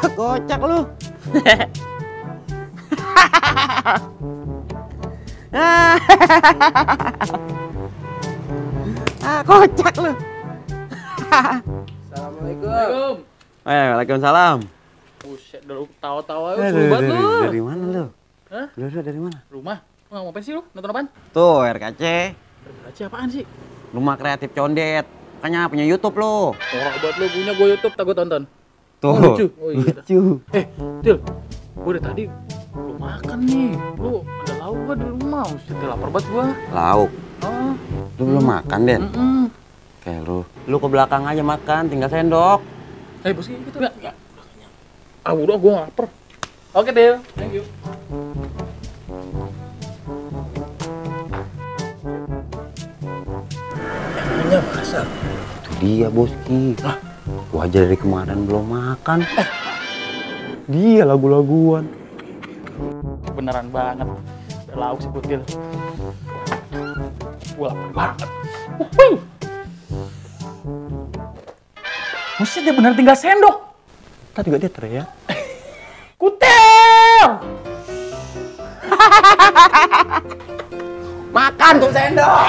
Kocak lu. Kocak lu. Assalamualaikum. Waalaikumsalam. Buset, udah tawa-tawa seru banget lu. Dari mana lu? Hah? Lu dari mana? Rumah? Lu ngapain sih lu? Nonton apaan? Tuh, RKC. RKC apaan sih? Rumah Kreatif Condet. Makanya punya YouTube lu. Orang buat lu punya gua YouTube, tak gua tonton. Tuh. Oh, lucu. Oh iya. Lucu. Dil, gua dari tadi belum makan nih. Lu ada lauk gak di rumah? Udah lapar banget gua. Lauk. Oh. Lu belum makan, Den? Kayak lu ke belakang aja makan, tinggal sendok. Bos gitu. Enggak. Udah gua lapar. Oke, Del. Thank you. Emangnya masak? Itu dia, Boski. Gua aja dari kemarin belum makan. Dia lagu-laguan. Beneran banget. Ada lauk sih Butil. Gua lapar banget. Buset, dia bener tinggal sendok. Tadi juga dia teriak. Kutil! Makan tuh sendok.